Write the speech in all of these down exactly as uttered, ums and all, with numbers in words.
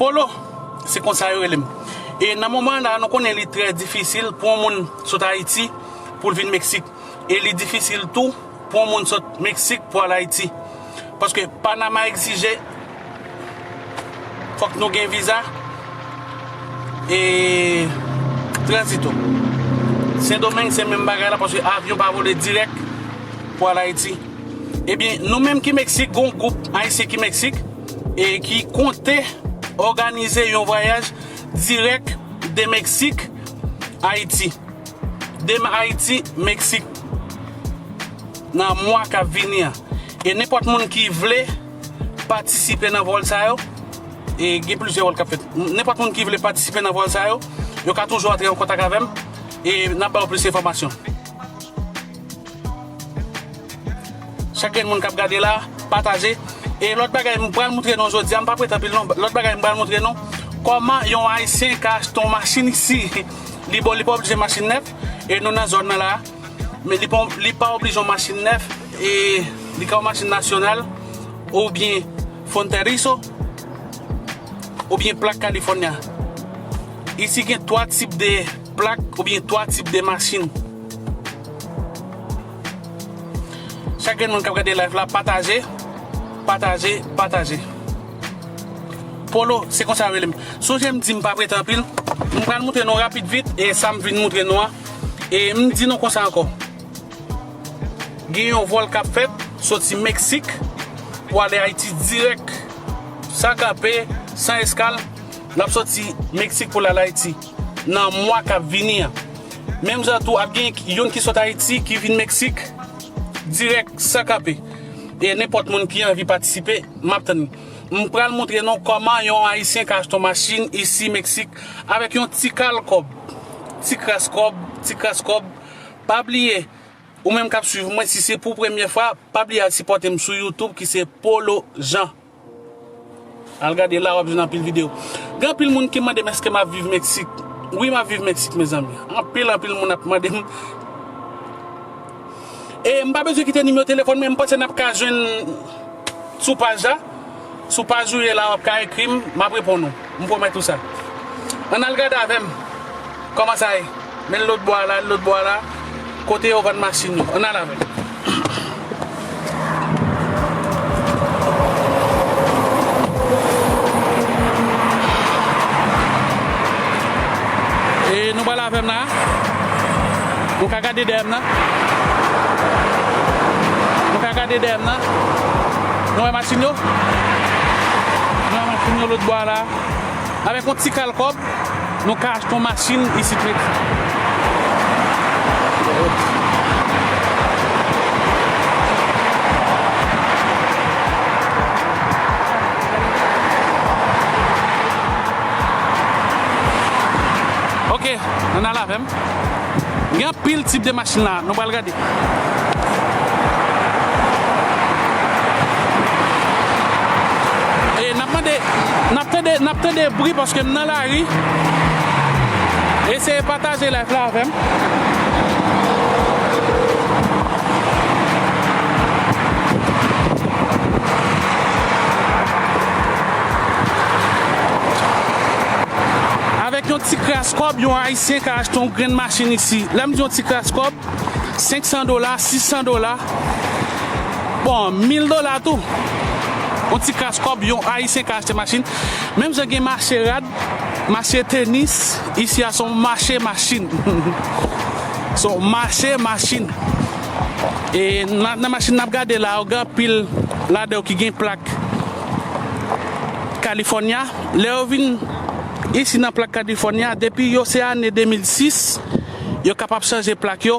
Polo, se konsa yo rele m. E nan moman la, nou konnen li trè difisil pou yon moun sot Ayiti pou l vin Meksik. E li difisil tou pou yon moun sot Meksik pou al Ayiti. Paske Panama egzije fòk nou gen viza e tranzito. Sendomeng se menm bagay la, paske avyon pa vole dirèk pou al Ayiti. Ebyen, nou menm ki Meksik, gon gwoup ayisyen ki Meksik e ki konte òganize yon vwayaj dirèk de Meksik Ayiti. De Ayiti, Meksik, nan mwa k ap vini an. E nenpòt moun ki vle patisipe nan vòl sa yo, e gen plizyè vòl k ap fèt. Nenpòt moun ki vle patisipe nan vòl sa yo, yo ka toujou antre an kontak avè m, e n ap ba w plis enfòmasyon. Chak grenn moun k ap gade la, pataje. E lòt bagay m pral montre nou jodi a, m p ap rete anpil non. Lòt bagay m pral montre nou kòman yon Ayisyen ka achte yon machin isi. Li bon, li pa oblije machin nèf. E nou nan zòn nan la. Men li pa, li pa oblije yon machin nèf. E li ka yon machin nasyonal. Oubyen Fronterizo. Oubyen plak California. Isi gen twa tip de plak oubyen twa tip de machin. Chak grenn moun k ap gade live la, pataje, pataje, pataje. Polo, se konsa yo rele m. Sonje m di m p ap rete anpil. M pral montre nou rapid vit e sa m vin montre nou an. E m di nou konsa ankò. Gen yon vòl k ap fèt soti Meksik pou ale Ayiti dirèk, san kanpe, san eskal. L ap soti Meksik pou l al Ayiti nan mwa k ap vini an. Menm jan tou, ap gen youn ki sot Ayiti ki vin Meksik dirèk san kanpe. E nenpòt moun ki anvi patisipe, m ap tann li. M pral montre nou kòman yon Ayisyen ka achte yon machin isi Meksik avèk yon ti kal kòb. Ti kras kòb, ti kras kòb. Pa bliye, ou menm k ap swiv mwen, si se pou premye fwa, pa bliye al sipòte m sou YouTube ki se Polo Jean. Al gade la, w ap jwenn anpil videyo. Gen anpil moun ki mande m èske m ap viv Meksik. Wi, m ap viv Meksik, mezanmi. Anpil, anpil moun ap mande m. E m pa bezwen kite nimewo telefòn mwen, m panse n ap ka jwenn sou paj la. Sou paj ou ye la, w ap ka ekri m, m ap reponn ou. M pwomèt ou sa. Ann al gade avè m kòman sa ye. Men l lòt bò a la, l lòt bò a la. Kote yo vann machin yo. Ann al avè m. E nou pral avè m la. Nou ka gade dèyè m nan. Nou ka gade dèyè m nan. Nou wè machin yo? Nou wè machin yo lòt bò a la. Avèk yon ti kal kòb, nou ka achte yon machin isit Meksik. Ok, ann al avè m. Gen anpil tip de machin la, nou pral gade. E n ap mande, n ap tande, n ap tande bri paske m nan lari. Eseye pataje live la avè m. Avèk yon ti kras kòb, yon Ayisyen ka achte yon grenn machin isi. Lè m di yon ti kras kòb, senk san dola, sis san dola, bon, mil dola tou. Yon ti kras kòb, yon Ayisyen ka achte machin. Menm jan gen mache rad, mache tenis, isi a se yon mache machin. Se yon mache machin. E nan, nan machin n ap gade la yo, gen anpil ladan yo ki gen plak California. Lè yo vin isi nan plak California, depi yo se ane de mil sis, yo kapab chanje plak yo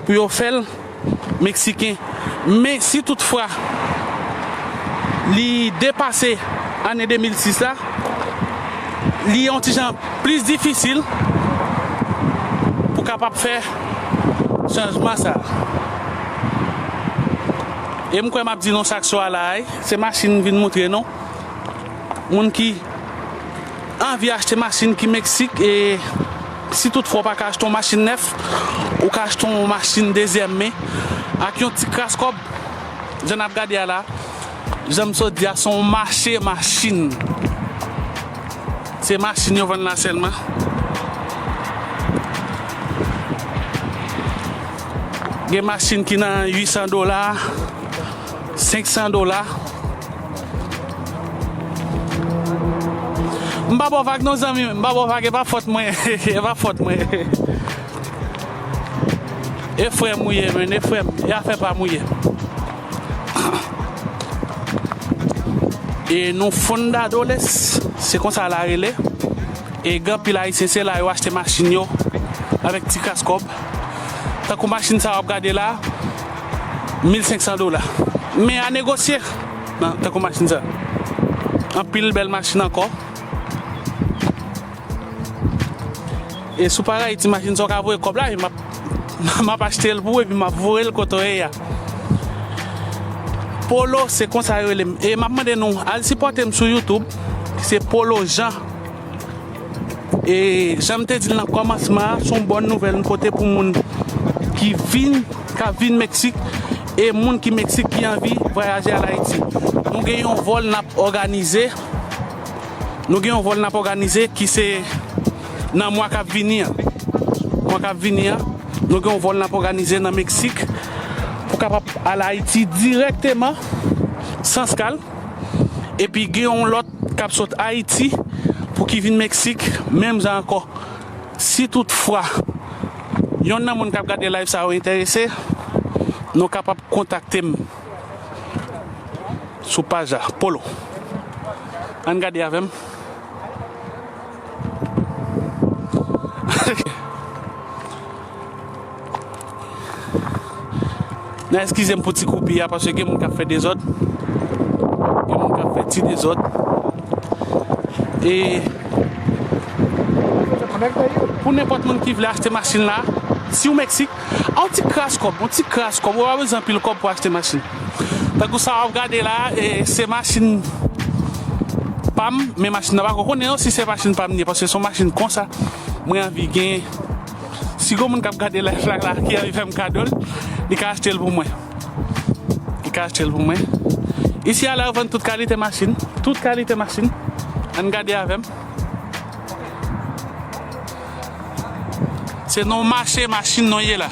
pou yo fè l meksiken. Men si toutfwa li depase ane de mil sis la, li yon ti jan plis difisil pou kapab fè chanjman sa. E m kwè m ap di nou sa k sou a la, se machin m vin montre nou. Moun ki anvi achte machin ki Meksik, e si toutfwa w pa ka achte yon machin nèf, ou ka achte yon machin dezyèm men ak yon ti kras kòb, jan n ap gade a la, jan m sot di a, se yon mache machin. Se machin yo vann la sèlman. Gen machin ki nan uit san dola, senk san dola. M pa ba w vag non, zanmi m. M pa ba w vag, e pa fòt mwen. E pa fòt mwen. E frè m ou ye, men, e frè m. E afè pa m ou ye. E nou Fundadores, se konsa l a rele. E gen anpil Ayisyen, se la yo achte machin yo avèk ti kras kòb. Tankou machin sa w ap gade la, mil senk san dola. Men a negosye, nan, tankou machin sa. Anpil bèl machin ankò. E si w pa rayi ti machin sa, w ka voye kòb la, epi m ap, m ap achte l pou ou, epi m ap voye l kote w ye a. Polo, se konsa yo rele m. E m ap mande nou, al sipòte m sou YouTube, se Polo Jean. E jan m te di l nan kòmansman an, se yon bòn nouvèl m pote pou moun ki vin, k ap vin Meksik, e moun ki Meksik ki anvi vwayaje al Ayiti. Nou gen yon vòl n ap òganize. Nou gen yon vòl n ap òganize ki se nan mwa k ap vini an. Mwa k ap vini an, nou gen yon vòl n ap òganize nan Meksik pou kapab al Ayiti dirèkteman, san eskal. Epi gen yon lòt k ap sot Ayiti pou ki vin Meksik, menm jan ankò. Si toutfwa yonn nan moun k ap gade live sa yo enterese, nou kapab kontakte m sou paj la, Polo. Ann gade avè m. Nan eskize m pou ti koupi a, paske gen moun k ap fè dezòd. Gen moun k ap fè ti dezòd. E pou nenpòt moun ki vle achte machin la, si w Meksik, a yon ti kras kòb, yon ti kras kòb, ou pa bezwen anpil kòb pou achte machin. Tankou sa w ap gade la, e, se machin pa m, men machin nan pa ko konnen non si se machin pa m li ye, paske se yon machin konsa, mwen anvi genyen. Si gon moun k ap gade live la, la, ki anvi fè m kado l, li ka achte l pou mwen. Li ka achte l pou mwen. Isi a la, yo vann tout kalite machin. Tout kalite machin. Ann gade avè m. Se nan mache machin nou ye la.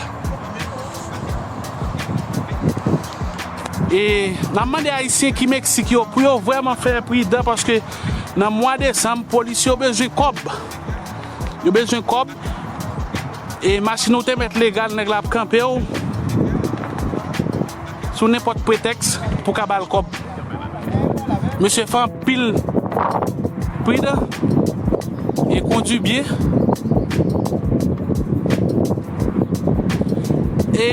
E n ap mande Ayisyen ki Meksik yo pou yo vrèman fè pridan, paske nan mwa desanm, polis yo bezwen kòb. Yo bezwen kòb. E machin ou te mèt legal, nèg la ap kanpe w sou nenpòt pretèks pou ka ba l kòb. Mesye, fè anpil pridan e kondui byen. E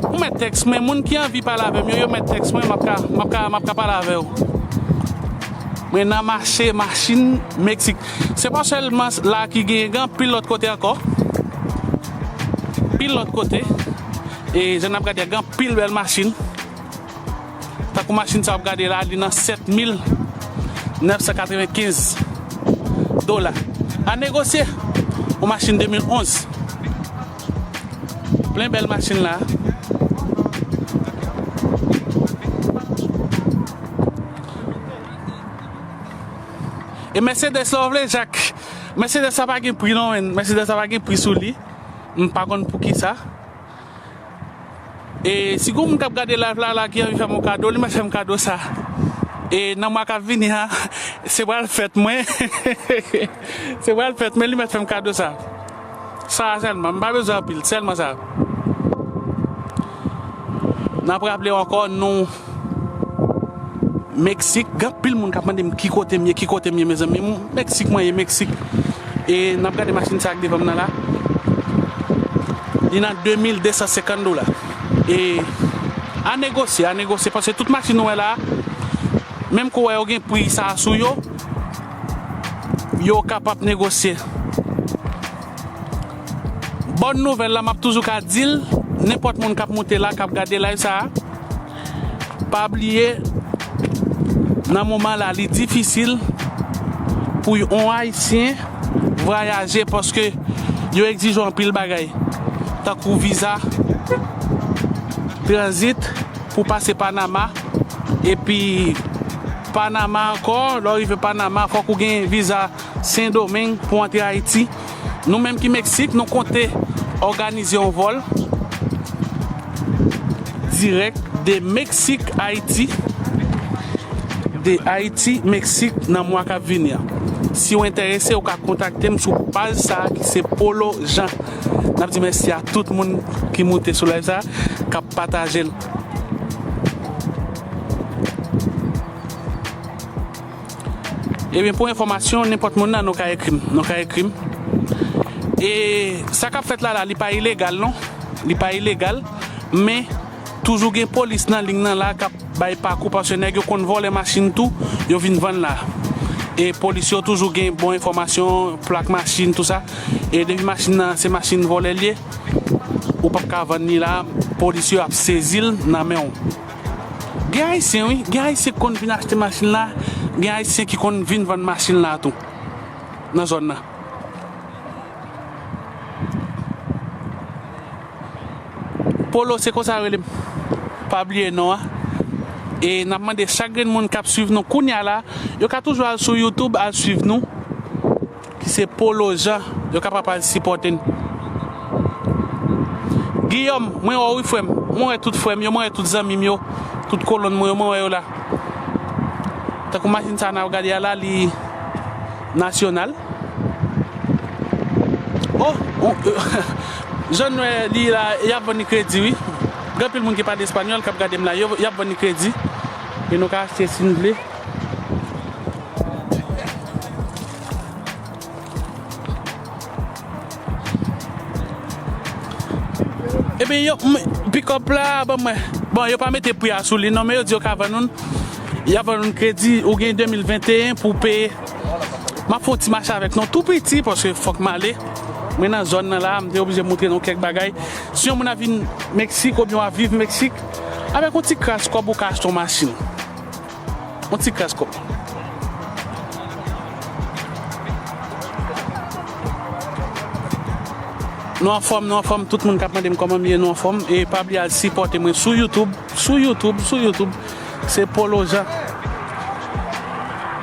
ou mèt tèks mwen, moun ki anvi pale avè m yo, yo mèt tèks mwen, m ap ka, m ap ka, m ap ka pale avè w. Mwen nan mache machin Meksik. Se pa sèlman la ki genyen, gen anpil lòt kote ankò. Anpil lòt kote. E jan n ap gade a, gen anpil bèl machin. Tankou machin sa w ap gade la, li nan sèt mil nèf san katrevenkenz dola. A negosye. Yon machin de mil onz. Plen bèl machin la. E Mercedes la, w vle, Jak? Mercedes sa pa gen pri non, men. Mercedes sa pa gen pri sou li. M pa konn poukisa. E si gon moun k ap gade live la, la, ki anvi fè m yon kado, li mèt fè m kado sa. E nan mwa k ap vini a, se pral fèt mwen. Se pral fèt mwen, li mèt fè m kado sa. Sa a sèlman, m pa bezwen anpil, sèlman sa. N ap raple w ankò, nou Meksik, gen anpil moun k ap mande m ki kote m ye, ki kote m ye, mezanmi. M, Meksik mwen ye, Meksik. E n ap gade machin sa ak devan m nan la. Li nan de mil de san senkant dola. E a negosye, a negosye, paske tout machin nou wè la, menm kou wè yo gen pri sa a sou yo, yo kapab negosye. Bòn nouvèl la, m ap toujou ka di l, nenpòt moun k ap moute la, k ap gade live sa a, pa bliye, nan moman la, li difisil pou yon Ayisyen vwayaje paske yo egzije w anpil bagay, tankou viza, tranzit, pou pase Panama, epi Panama ankò, lè w rive Panama, fòk ou gen viza Sendomeng pou antre Ayiti. Nou menm ki Meksik, nou konte òganize yon vòl dirèk de Meksik, Ayiti, de Ayiti, Meksik nan mwa k ap vini an. Si w enterese, ou ka kontakte m sou paj sa a ki se Polo Jean. N ap di mèsi a tout moun ki moute sou live sa a, k ap pataje l. Ebyen, pou enfòmasyon, nenpòt moun nan, nou ka ekri m. Nou ka ekri m. E sa k ap fèt la, la, li pa ilegal, non. Li pa ilegal, men toujou gen polis nan liy nan la k ap bay pakou, paske nèg yo konn vòlè machin tou, yo vin vann la. E polis yo toujou gen bon enfòmasyon, plak machin, tou sa. E depi machin nan, se machin vòlè l ye, ou p ap ka vann li la, polis yo ap sezi l nan men w. Gen Ayisyen, wi. Gen Ayisyen ki konn vin achte machin la. Gen Ayisyen ki konn vin vann machin la tou. Nan zòn nan. Polo, se konsa yo rele m. Pa bliye non an. E n ap mande chak grenn moun k ap swiv nou kounye a la, yo ka toujou al sou YouTube, al swiv nou. Ki se Polo Jean, yo kapab al sipòte n. Guillaume, mwen wè w wi frè m. Mwen wè tout frè m yo, mwen wè tout zanmi m yo, tout kolonn mwen yo, mwen wè yo la. Tankou machin sa n ap gade a la, li nasyonal. Oh, oh, jan n wè li la, y ap vann li kredi wi. Gen anpil moun ki pale espanyòl k ap gade m la, yo, y ap vann li kredi. E nou ka achte si n vle. Ebyen, yo, m, pikòp la, ban mwen. Bon, yo pa mete pri a sou li, non, men yo di yo ka vann nou. Y ap vann nou kredi, ou gen de mil venteyen pou w peye. M ap fè yon ti mache avèk nou, tou piti, paske fòk m ale. Mwen nan zòn nan la, m te oblije montre nou kèk bagay. Si yon moun ap vin Meksik, oubyen w ap viv Meksik, avèk yon ti kras kòb, ou ka achte yon machin. Yon ti kras kòb. Nou anfòm, nou anfòm. Tout moun k ap mande m kòman m ye, nou anfòm. E pa bliye al sipòte mwen sou YouTube, sou YouTube, sou YouTube. Se Polo Jean.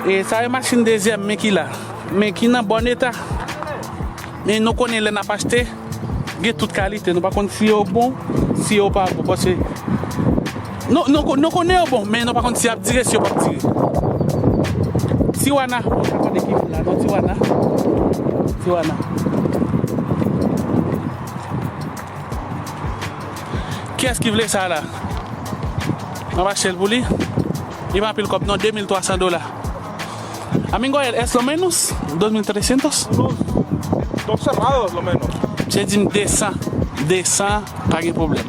E sa e machin dezyèm, men ki la. Men ki nan bòn eta. Men nou konnen lè n ap achte, gen tout kalite. Nou pa konn si yo bon, si yo pa bon. Paske nou, nou, nou konnen yo bon, men nou pa konn si y ap dire, si yo p ap dire. Tijuana, mwen pa konnen ki vil la, non, Tijuana. Tijuana. Kiyès ki vle sa la? M ap achte l pou li. Li pa anpil kòb, non, de mil twa san dola. Amigo, es lo menos, dos mil trescientos. Dos cerrados, lo menos. Misye di m de san, de san, pa gen pwoblèm.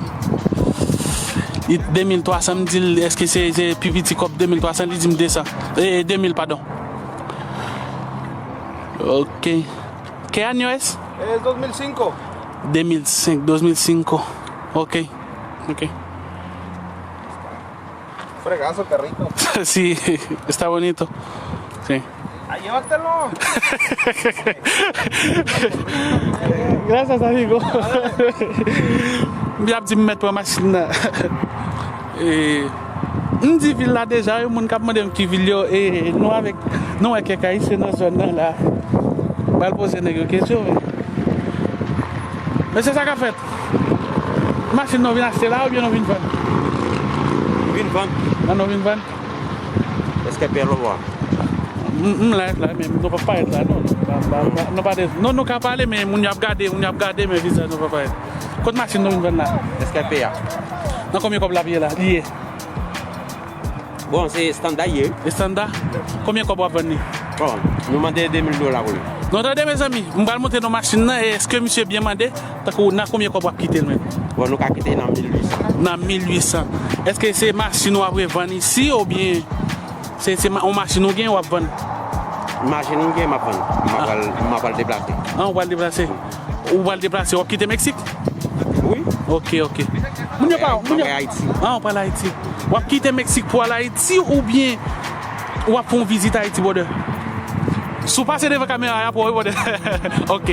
Li de mil twa san, m di l, èske se, se pi piti kòb de mil twa san, li di m de san. E, de mil, padon. Ok. ¿Qué año es? Es dos mil cinco. De mil senk, dos mil senk. Ok. Ok. Fregazo, qué rico. Sí, está bonito. Sí. Ah, llévatelo. Gracias, amigo. M ap di m mèt pran machin nan. E, m di vil la deja, wi, moun k ap mande m ki vil yo, e, nou avèk, nou wè kèk Ayisyen nan zòn nan la. M pral poze nèg yo kesyon, wi. Men se sa k ap fèt. Machin nou vin achte la oubyen nou vin vann? Vin vann. An nou vin vann? Eske pè lo wa? M, m live la, men nou pa parèt la, non. Nou pa, pa, pa, nou pa de, non, nou ka pale, men moun y ap gade, moun y ap gade, men vizaj nou pa parèt. Kot machin nou vin vann la? Eske pè a? Nan konbyen kòb l ap ye la? Li ye? Bon, se estanda ye. Estanda? Konbyen kòb w ap vann li? Bon, nou mande de mil dola pou li. Non, tande, mezanmi, m pral montre nou machin nan, e èske misye byen mande? Tankou, nan konbyen kòb w ap kite l menm? Bon, nou ka kite nan mil uit san. Nan mil uit san. Èske se machin w ap revann isi, oubyen se, se ma-, yon machin ou gen, w ap vann? Machin m gen, m ap vann. M ap pral, m ap pral deplase. Ah, ou pral deplase? Ou pral deplase, w ap kite Meksik? Wi. Ok, ok. Moun yo pa, moun yo. M ap al Ayiti. Ah, w pral Ayiti. W ap kite Meksik pou al Ayiti oubyen w ap fè yon vizit Ayiti, brother? Si w pase devan kamera a, pou wi, brother. Ok.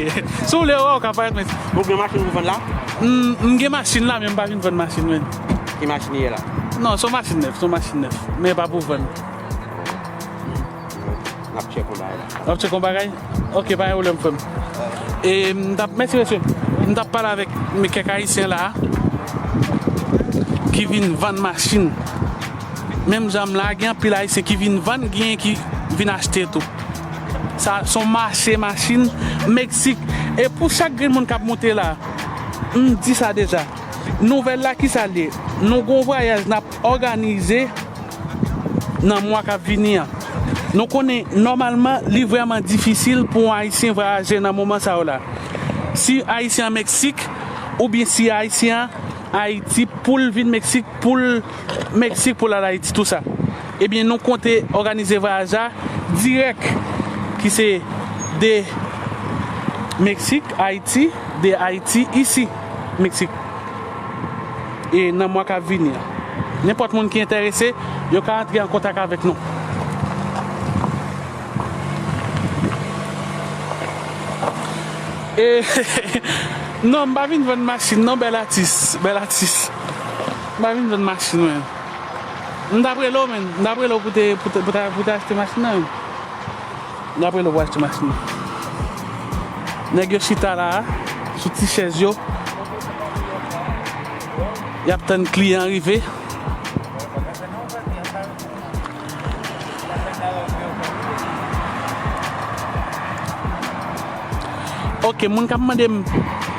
Si w vle wè, w ka parèt, men. Ou gen machin pou vann la? M, m gen machin la, men m pa vin vann machin, men. Ki machin ye la? Non, se yon machin nèf, se yon machin nèf. Men pa pou vann. Ap tchèk yon bagay la. W ap tchèk yon bagay? Ok, pa gen pwoblèm, frè m. E, m t ap, mèsi, mesye. M t ap pale avèk kèk Ayisyen la a ki vin vann machin. Menm jan m la, gen anpil Ayisyen ki vin vann, genyen ki vin achte tou. Sa, se yon mache machin Meksik. E pou chak grenn moun k ap monte la, m di sa deja. Nouvèl la, ki sa l ye? Nou gon vwayaj n ap òganize nan mwa k ap vini an. Nou konnen, nòmalman, li vrèman difisil pou yon Ayisyen vwayaje nan moman sa yo la. Si Ayisyen an Meksik, oubyen si Ayisyen an Ayiti, pou l vin Meksik, pou l Meksik, pou l al Ayiti, tou sa. Ebyen, nou konte òganize vwayaj la dirèk, ki se de Meksik, Ayiti, de Ayiti, isi, Meksik. E nan mwa k ap vini an. Nenpòt moun ki enterese, yo ka antre an kontak avèk nou. E, non, m pa vin vann machin, non, bèl atis, bèl atis. M pa vin vann machin, mwen. M t ap rele w, menn. M t ap rele w pou te, pou te, pou te, pou te achte machin nan, menn. M t ap rele w pou achte machin nan. Nèg yo chita la a, sou ti chèz yo. Y ap tann kliyan rive. Ok, moun k ap mande m,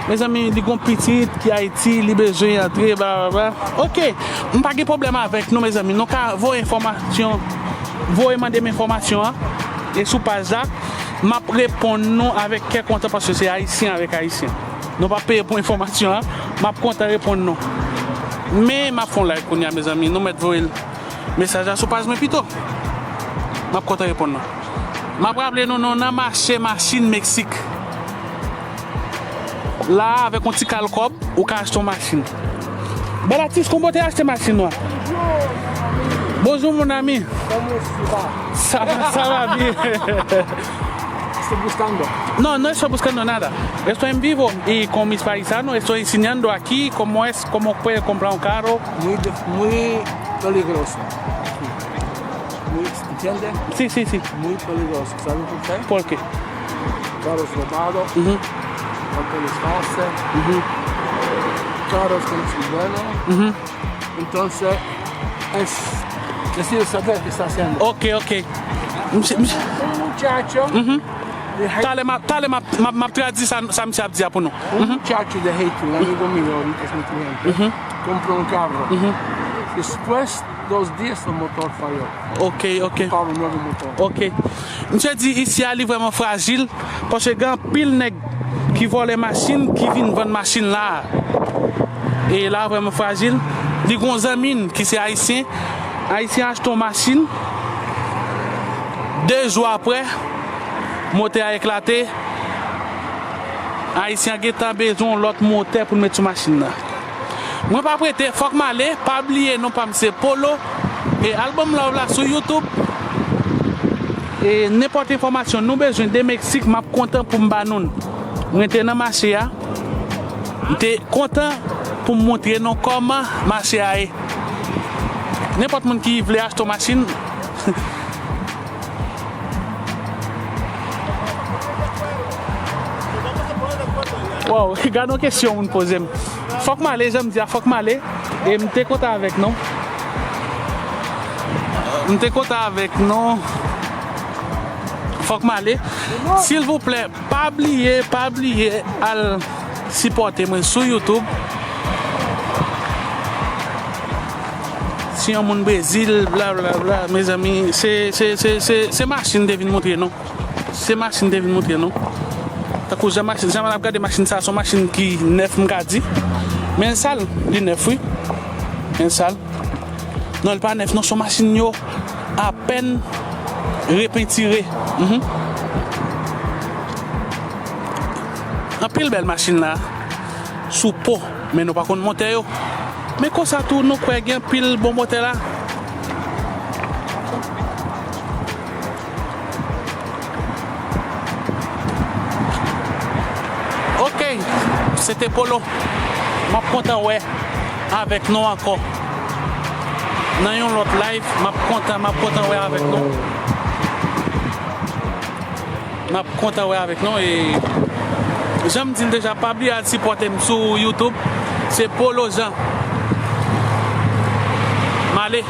mezanmi, li gon pitit ki Ayiti, li bezwen antre, blablabla. Ok, m pa gen pwoblèm avèk nou, mezanmi. Nou ka voye enfòmasyon, voye mande m enfòmasyon an, e sou paj la, m ap reponn nou avèk kè kontan paske se Ayisyen avèk Ayisyen. Nou pa peye pou enfòmasyon an, m ap kontan reponn nou. Men, m ap fè yon live kounye a, mezanmi, nou mèt voye l. Mesaj la sou paj mwen pito. M ap kontan reponn nou. M ap raple nou, nou nan mache machin Meksik. La, avèk yon ti kal kòb, ou ka achte yon machin. Bèl atis, konbyen w te achte machin ou a? Bonjour, mon ami. ¿Cómo está? Sa, sa va bien. Estoy buscando. No, no estoy buscando nada. Estoy en vivo y con mis paisanos estoy enseñando aquí cómo es, cómo puede comprar un carro. Muy, de- muy peligroso aquí. Muy, ¿entiendes? Sí, sí, sí. Muy peligroso. ¿Sabes por qué? ¿Por qué? Carros robados, Ujú. Por todas partes, Ujú. Carros que no son buenos. Ujú. Entonces, es, es decir, saber qué está haciendo. Ok, ok. Misye, misye. Un muchacho Ujú. de high Talè m ap, talè m ap, m ap, m ap tradui sa, sa misye ap di a pou nou. Un muchacho de Haití, un amigo mío, ahorita es mi cliente, Ujú. Compró un carro. Ujú. Después, dos días el motor falló. Ok, ok. Compró un nuevo motor. Ok. Misye di isi a li vrèman frajil, paske gen anpil nèg ki vòlè machin, ki vin vann machin la a. E la vrèman frajil. Li gon zanmi n ki se Ayisyen. Ayisyen achte yon machin. De jou apre, motè a eklate. Ayisyen an gentan bezwen yon lòt motè pou l met sou machin nan. Mwen p ap rete, fòk m ale. Pa bliye non pa m se Polo. E album Love la sou YouTube. E nenpòt enfòmasyon nou bezwen de Meksik, m ap kontan pou m ba nou l. Mwen te nan mache a. M te kontan pou m montre nou kòman mache a ye. Nenpòt moun ki vle achte yon machin. Wow, gade yon kesyon moun poze m. Fòk m ale, jan m di a, fòk m ale. E m te kontan avèk nou. M te kontan avèk nou. Fòk m ale. Silvouplè, pa bliye, pa bliye al sipòte mwen sou YouTube. Si yon moun Brezil, blablabla, mezanmi, se, se, se, se, se machin te vin montre nou. Se machin te vin montre nou. Tankou jan machin, jan n ap gade machin sa, se yon machin ki nèf, m ka di. Men l sal, li nèf, wi. Men l sal. Non, li pa nèf, non, se yon machin yo apèn repentire. Mhm. Anpil bèl machin la sou po, men nou pa konn motè yo. Men konsa tou, nou kwè gen anpil bon motè la. Ok, se te Polo. M ap kontan wè avèk nou ankò. Nan yon lòt live, m ap kontan, m ap kontan wè avèk nou. M ap kontan wè avèk nou e jan m di l deja, pa bliye al sipòte m sou YouTube. Se Polo Jean. M ale.